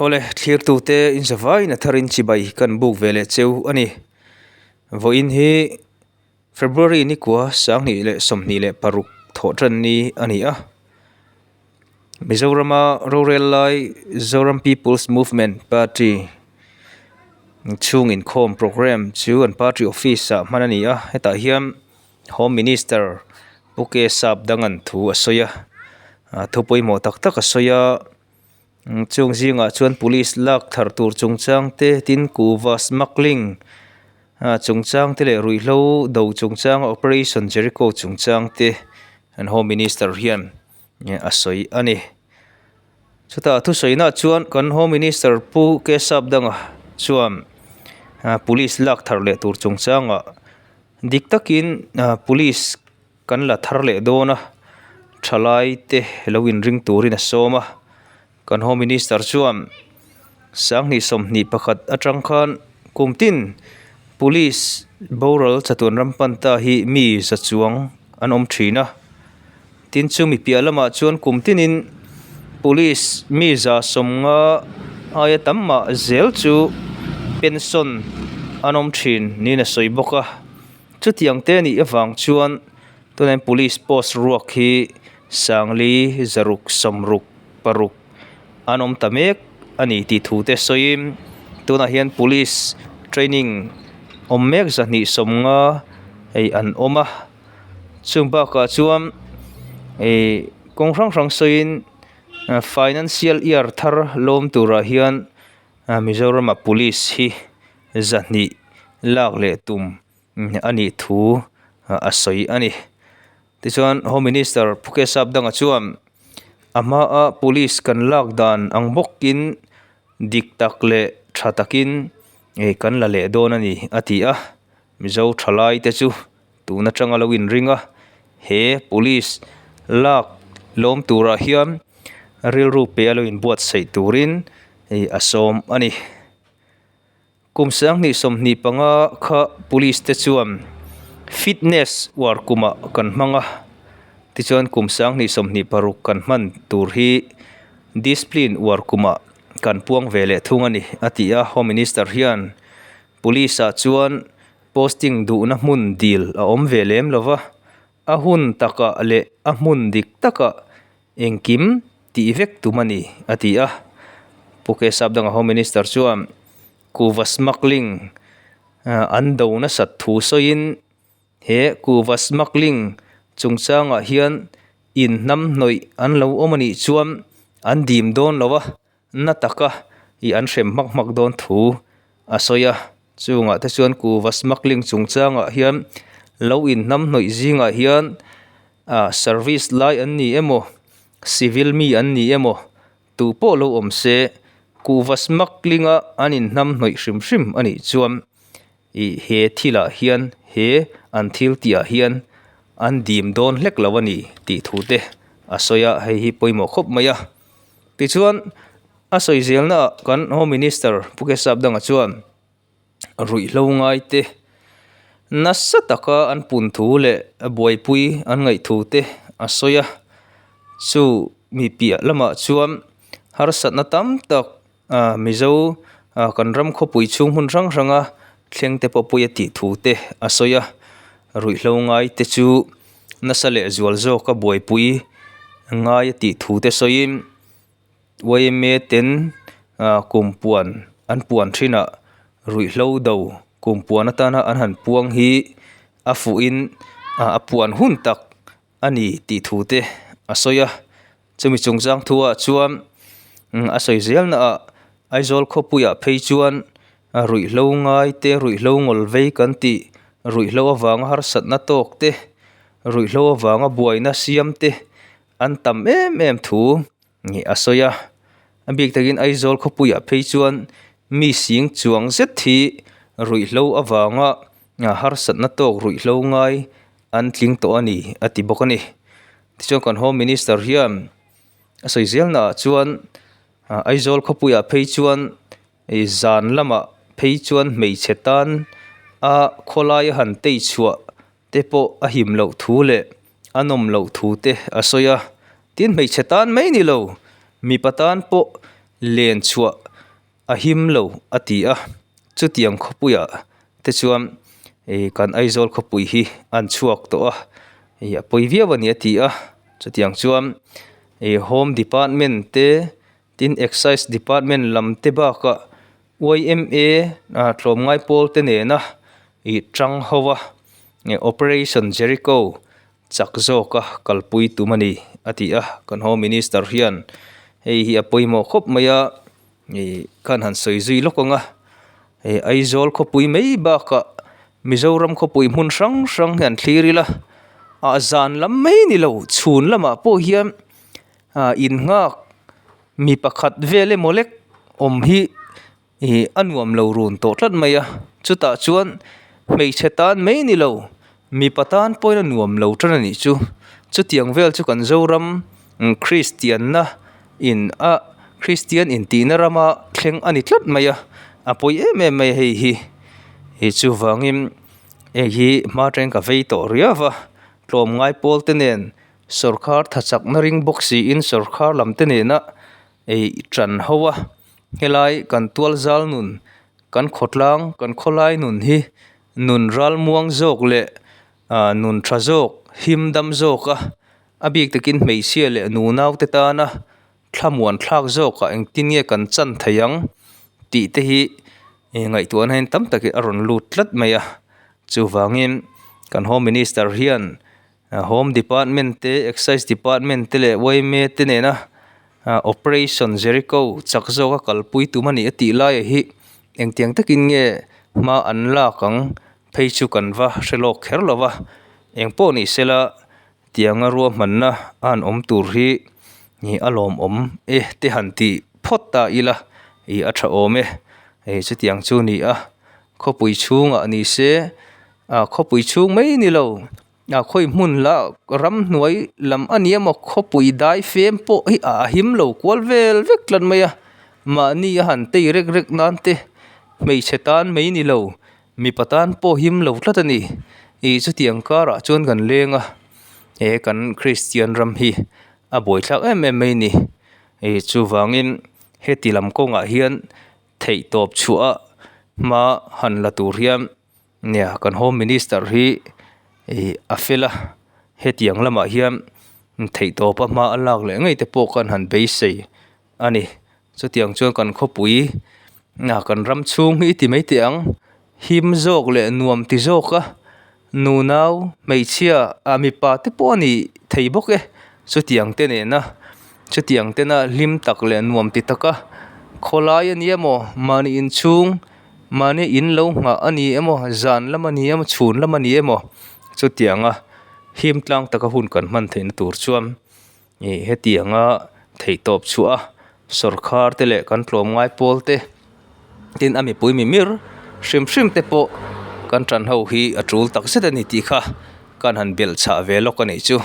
Awle, thlirtute in zavaiin a tharin chibai kan buk ve leh cheu a ni. Vawiin hi February nikua 2026 thawh tan ni a ni a. Mizorama rorel lai Zoram People's Movement Party chhung inkhawm programme chu an party office ah hman a ni a. Hetah hian Home Minister Pu K Sapdangan thu a sawi a, thu pawimawh tak tak a sawi a. Chung zingah chuan police lak thar tur chungchang te tin kuhva smuggling ah chungchang te leh ruihhlo do chungchang operation Jericho chungchang te an home minister hian a sawi a ni. Chutah thusawi nah chuan kan home minister Pu K Sapdanga chuan ah police lak thar leh tur chungchangah dik takin ah police Kan la thar leh dawn a, thalai te lo inring turin a sawm a. Kan Home Minister chuan 2021 atang khan kum tin Police boral chatuan ram pan ta hi mi za chuang an awm thin a. Tin chumi piah lamah chuan kum tinin Police mi 150 aia tam mah zel chu pension an awm thin niin a sawi bawk a. Chutiang te nih avang chuan tunah hian police post ruak hi Sangli zaruk sawmruk paruk an awm ta mek a ni tih thu te sawiin tunah hian police training awm mek 250 hei an awm a chung bakah chuan ihh kawng hrang hrang sawiin financial year thar lawm turah hian Mizoram ah police hi 200 lak leh tum a nih thu a sawi a ni. Tichuan Home Minister Phuket Sapdanga chuan a hmaa police kan lak dan ang bawkin dik tak leh tha takin kan la leh dawn a ni a ti a. Mizo thalai te chu tun atanga lo inring a, he police lak lawm turah hian rilru pe a lo inbuatsaih turin a sawm a ni. Kum 2025 kha police te chuan fitness uar kumah kan hmang a, tichuan kum 2026 kan hman tur hi discipline uar kumah kan puang ve leh thung a ni, a ti a. Home Minister hian police ah chuan posting duhna hmun dil a awm ve lem lo va, a hun takah leh a hmun dik takah Engkim tih vek tum a ni, a ti a. Pu K Sapdanga Home Minister chuan kuhva smuggling an do nasat thu sawiin he kuhva smuggling chungchangah hian inhnamhnawih an lo awm a nih chuan an dim dawn lo a, na taka ih an hrem hmak hmak dawn thu a sawi a. Chungah te chuan kuhva smuggling chungchangah hian lo inhnamhnawih zingah hian ah service lai an ni emaw civil mi an ni emaw tu pawh lo awm se kuhva smuggling a an inhnamhnawih hrim hrim a nih chuan ih he thilah hian he an thil tih ah hian an dim dawn hlek lo a ni tih thu te a sawi a hei hi pawimawh khawp mai a. Tichuan a sawi zelna ah kan Home Minister Pu Kesap Danga chuan ruihhlo ngai te nasa taka an pun thu leh buaipui an ngaih thu te a sawi a, chu mi piah lamah chuan harsatna tam tak ah Mizo ah kan ram khawpui chhung hmun hrang hranga thleng te pawh pawi a tih thu te a sawi a, ruihhlo ngai te chu nasa leh zual zawka buaipui ngai a tih thu te sawiin yma ten ah kum puan an puan thinah ruihhlo do kum puan atana an han puang hi a fuhin ah a puan hun tak a ni tih thu te a sawi a chumi chungchang thu ah chuan a sawi zel na ah Aizawl khawpuiah phei chuan ruihhlo ngai te ruihhlo ngawl vei kan tih ruihhlo avanga harsatna tawk te ruihhlo avanga buaina siam te an tam em em thu a sawi a a bik takin Aizawl khawpuiah phei chuan mi sing chuang zet hi ruihhlo avanga harsatna tawk ruihhlo ngai an tling tawh a ni a ti bawk a ni tichuan kan home minister hian a sawi zelna ah chuan Aizawl khawpuiah phei chuan ih zan lamah phei chuan hmeichhe tan a khawlai a han tei chhuah te pawh a him loh thu leh a nawm loh thu te a sawi a tin hmeichhe tan mai ni lo mipa tan pawh len chhuah. a him lo a ti a, chutiang khawpuiah te chuan ih kan Aizawl khawpui hi an chhuak tawh a, ih a pawi viau a ni a ti a, chutiang chuan ih home department te tin excise department lam te bakah yma ah tlawmngai pawl te nena ih tang ho a operation Jericho chak zawka kalpui tum a ni a ti a, kan home minister hian hei hi a pawimawh khawp mai a ih khan han sawi zui lawk ang a hei Aizawl khawpui mai bakah Mizoram khawpui hmun hrang hrang hi an thlir ila ah zan lam mai ni lo chhun lamah pawh hian ah innghak mi pakhat vel emaw lek awm hi Ih a nuam lo run tawh tlat mai a, chutah chuan hmeichhe tan mai ni lo, mipa tan pawhin a nuam lo tan a nih chu. Chutiang vel chu kan Zoram Kristianna in a Kristian intihna rama thleng a ni tlat mai a, a pawi em em mai a hei hi. Ih chuvangin hei hi hma atangin ka vei tawh riau va, tlawmngai pawl te nen sawrkhar thachakna ring bawk siin sawrkhar lam te nena ei tan ho a helai kan tual zal nun kan khawtlang kan khawlai nun hi nun ral muang zawk leh ah nun tha zawk him dam zawk a a bik takin hmeichhia leh nunau te tana thlamuan thlak zawkah engtin nge kan chan thei ang tih te hi ih ngaihtuahna hian tam takin a rawn lut tlat mai a chuvangin kan home minister hian Home department te excise department te leh yma te nena operation Jericho chak zawka kalpui tum a nih a tih laiah hi engtiang takin nge hma an lak ang phei chu kan va hre lawk kher lo va engpawh ni sela tianga ruahmanna a han awm tur hi a lawmawm e te han tih phawt ta ila ih a tha awm e hei chutiang chu a ni a khawpui chhungah ni se ah khawpui chhung mai ni lo. A khawi hmun lah ramhnuai lam a ni emaw khawpui dai fem pawh hi a him lo kual vel vek tlat mai a mahni a han tei rek rek nan te hmeichhe tan mai ni lo mipa tan pawh him lo tlat a ni ih chutiang karah chuan kan leng a he kan kristian ram hi a buaithlak em em mai a ni ih chuvangin heti lam kawngah hian theihtawp chhuah a hma han la tur hian. Nia kan home minister hi ih a fel a hetiang lamah hian theihtawpa hma a lak leh ngei te pawh khan han beisei a ni chutiang chuan kan khawpui ah kan ram chhung hi ti mai teh ang him zawk leh nuam ti zawk a nunau hmeichhia ah mipa te pawh a ni thei bawk e chutiang te nena chutiang tena hlim tak leh nuam ti taka khawlai a ni emaw mahni inchhung. Mahni in lo nghah a ni emaw zan lam a ni emaw chhun lam a ni emaw chutianga him tlang taka hun kan hman theihna tur chuan ih hetianga theihtawp chhuah a sawrkhar te leh kan tlawmngai pawl te tin a mipui mimir hrim hrim te pawh kan tan ho hi a tul tak zet a ni tih kha kan han belh chhah ve lawk a nih chu.